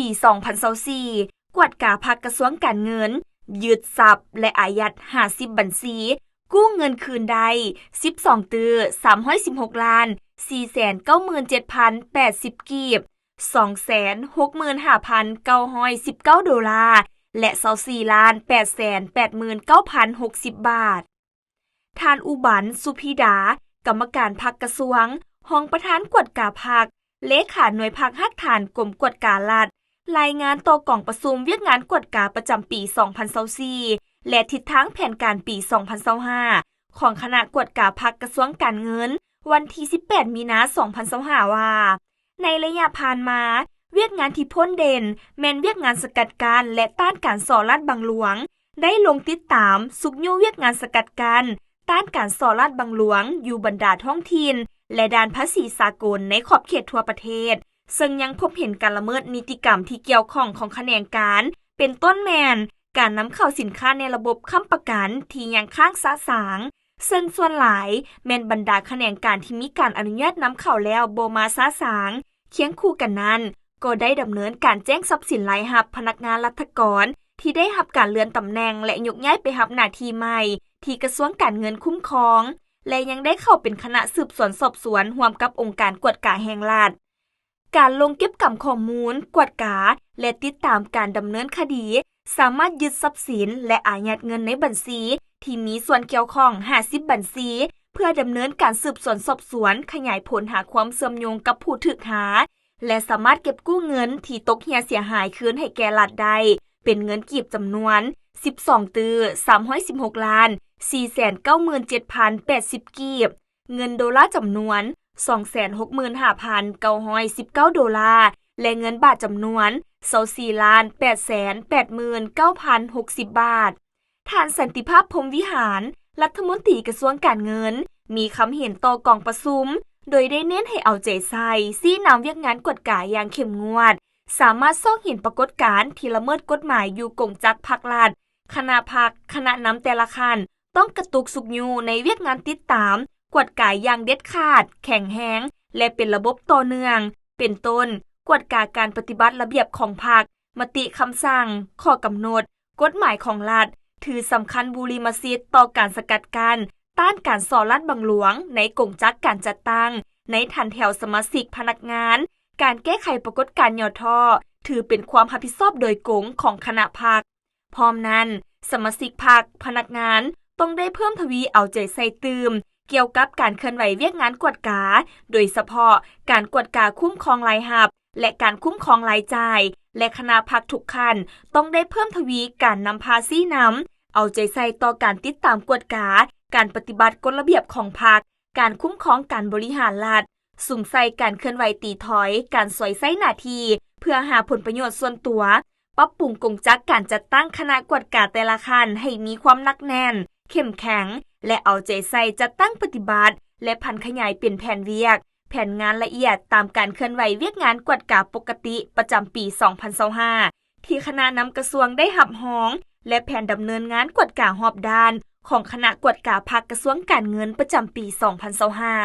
ປີສອງພັນຊາວສີ່ ກວດກາພັກກະຊວງການເງິນ ຍຶດຊັບ ແລະ ອາຍັດຫ້າສິບບັນຊີ, ກູ້ເງິນຄືນໄດ້ສິບສອງຕື້ສາມຮ້ອຍສິບຫົກລ້ານສີ່ແສນເກົ້າໝື່ນເຈັດພັນແປດສິບກີບ, ສອງແສນຫົກໝື່ນຫ້າພັນເກົ້າຮ້ອຍສິບເກົ້າໂດລາ ແລະ ຊາວສີ່ລ້ານແປດແສນແປດໝື່ນເກົ້າພັນຫົກສິບບາດ. ທ່ານ ອຸບັນ ສຸພິດາ, ກຳມະການພັກກະຊວງ, ຮອງປະທານກວດກາພັກ, ເລຂາໜ່ວຍພັກຮາກຖານກົມກວດກາລັດ, ລາຍງານຕໍ່ກອງປະຊຸມວຽກງານກວດກາປະຈຳປີສອງພັນຊາວສີ່ ແລະ ທິດທາງແຜນການປີສອງພັນຊາວຫ້າ ຂອງຄະນະກວດກາພັກກະຊວງການເງິນ ວັນທີສິບແປດ ມີນາ ສອງພັນຊາວຫ້າ ວ່າ, ໃນໄລຍະຜ່ານມາ, ວຽກງານທີ່ພົ້ນເດັ່ນແມ່ນວຽກງານສະກັດກັ້ນ ແລະ ຕ້ານການສໍ້ລາດບັງຫຼວງ, ໄດ້ລົງຕິດຕາມຊຸກຍູ້ວຽກງານສະກັດກັ້ນ ຕ້ານການສໍ້ລາດບັງຫຼວງ ຢູ່ບັນດາທ້ອງຖິ່ນ ແລະ ດ່ານພາສີສາກົນໃນຂອບເຂດທົ່ວປະເທດ, ເຊິ່ງຍັງພົບເຫັນການລະເມີດນິຕິກຳທີ່ກ່ຽວຂ້ອງຂອງຂະແໜງການ, ເປັນຕົ້ນແມ່ນ ການນຳເຂົ້າສິນຄ້າໃນລະບົບຄ້ຳປະກັນທີ່ຍັງຄ້າງຊະຊາງ, ເຊິ່ງສ່ວນຫຼາຍແມ່ນບັນດາຂະແໜງການທີ່ມີການອະນຸຍາດນຳເຂົ້າແລ້ວບໍ່ມາຊະຊາງ. ຄຽງຄູ່ກັນນັ້ນ, ກໍໄດ້ດຳເນີນການແຈ້ງຊັບສິນລາຍຮັບພະນັກງານລັດຖະກອນທີ່ໄດ້ຮັບການເລື່ອນຕຳແໜ່ງ ແລະ ຍົກຍ້າຍໄປຮັບໜ້າທີ່ໃໝ່ທີ່ກະຊວງການເງິນຄຸ້ມຄອງ ແລະ ຍັງໄດ້ເຂົ້າເປັນຄະນະສືບສວນສອບສວນຮ່ວມກັບອົງການກວດກາແຫ່ງລັດ. ການລົງເກັບກຳຂໍ້ມູນ, ກວດກາ ແລະ ຕິດຕາມການດຳເນີນຄະດີ, ສາມາດຍຶດຊັບສິນ ແລະ ອາຍັດເງິນໃນບັນຊີທີ່ມີສ່ວນກ່ຽວຂ້ອງຫ້າສິບບັນຊີ ເພື່ອດຳເນີນການສືບສວນສອບສວນ, ຂະຫຍາຍຜົນຫາຄວາມເຊື່ອມໂຍງກັບຜູ້ຖືກຫາ ແລະ ສາມາດເກັບກູ້ເງິນທີ່ຕົກເຮ່ຍເສຍຫາຍຄືນໃຫ້ແກ່ລັດໄດ້ ເປັນເງິນກີບຈຳນວນສິບສອງຕື້ສາມຮ້ອຍສິບຫົກລ້ານສີ່ແສນເກົ້າໝື່ນເຈັດພັນແປດສິບກີບ, ເງິນໂດລາຈຳນວນສອງແສນຫົກໝື່ນຫ້າພັນເກົ້າຮ້ອຍສິບເກົ້າໂດລາ ແລະ ເງິນບາດຈຳນວນຊາວສີ່ລ້ານແປດແສນແປດໝື່ນເກົ້າພັນຫົກສິບບາດ. ທ່ານ ສັນຕິພາບ ພົມວິຫານ, ລັດຖະມົນຕີກະຊວງການເງິນ, ມີຄຳເຫັນຕໍ່ກອງປະຊຸມ, ໂດຍໄດ້ເນັ້ນໃຫ້ເອົາໃຈໃສ່, ຊີ້ນຳວຽກງານກວດກາຢ່າງເຂັ້ມງວດ, ສາມາດຊອກເຫັນປາກົດການທີ່ລະເມີດກົດໝາຍຢູ່ກົງຈັກພັກລັດ, ຄະນະພັກ, ຄະນະນຳແຕ່ລະຂັ້ນ ຕ້ອງກະຕຸກຊຸກຍູ້ໃນວຽກງານຕິດຕາມ, ກວດກາຢ່າງເດັດຂາດ, ແຂງແຮງ ແລະ ເປັນລະບົບຕໍ່ເນື່ອງ, ເປັນຕົ້ນ ກວດກາການປະຕິບັດລະບຽບຂອງພັກ, ມະຕິຄຳສັ່ງ, ຂໍ້ກຳນົດ, ກົດໝາຍຂອງລັດ, ຖືສຳຄັນບູລິມະສິດຕໍ່ການສະກັດກັ້ນ, ຕ້ານການສໍ້ລາດບັງຫຼວງໃນກົງຈັກການຈັດຕັ້ງ, ໃນຖັນແຖວສະມາຊິກພະນັກງານ, ການແກ້ໄຂປາກົດການຫຍໍ້ທໍ້ ຖືເປັນຄວາມຮັບຜິດຊອບໂດຍກົງຂອງຄະນະພັກ. ພ້ອມນັ້ນ, ສະມາຊິກພັກ, ພະນັກງານ ຕ້ອງໄດ້ເພີ່ມທະວີເອົາໃຈໃສ່ຕື່ມ ກ່ຽວກັບການເຄື່ອນໄຫວວຽກງານກວດກາ, ໂດຍສະເພາະການກວດກາຄຸ້ມຄອງລາຍຮັບ ແລະ ການຄຸ້ມຄອງລາຍຈ່າຍ ແລະ ຄະນະພັກທຸກຂັ້ນ ຕ້ອງໄດ້ເພີ່ມທະວີການນຳພາຊີ້ນຳ, ເອົາໃຈໃສ່ຕໍ່ການຕິດຕາມກວດກາ ການປະຕິບັດກົດລະບຽບຂອງພັກ, ການຄຸ້ມຄອງການບໍລິຫານລັດ, ສຸມໃສ່ການເຄື່ອນໄຫວຕີຖອຍການສວຍໃຊ້ໜ້າທີ່ເພື່ອຫາຜົນປະໂຫຍດສ່ວນຕົວ, ປັບປຸງກົງຈັກການຈັດຕັ້ງຄະນະກວດກາແຕ່ລະຂັ້ນໃຫ້ມີຄວາມໜັກແໜ້ນ, ເຂັ້ມແຂງ ແລະ ເອົາໃຈໃສ່ຈັດຕັ້ງປະຕິບັດ ແລະ ຜັນຂະຫຍາຍເປັນແຜນວຽກ, ແຜນງານລະອຽດຕາມການເຄື່ອນໄຫວວຽກງານກວດກາປົກກະຕິປະຈຳປີສອງພັນຊາວຫ້າ ທີ່ຄະນະນຳກະຊວງໄດ້ຮັບຮອງ ແລະ ແຜນດຳເນີນງານກວດກາຮອບດ້ານຂອງຄະນະກວດກາພັກກະຊວງການເງິນປະຈຳປີສອງພັນຊາວຫ້າ.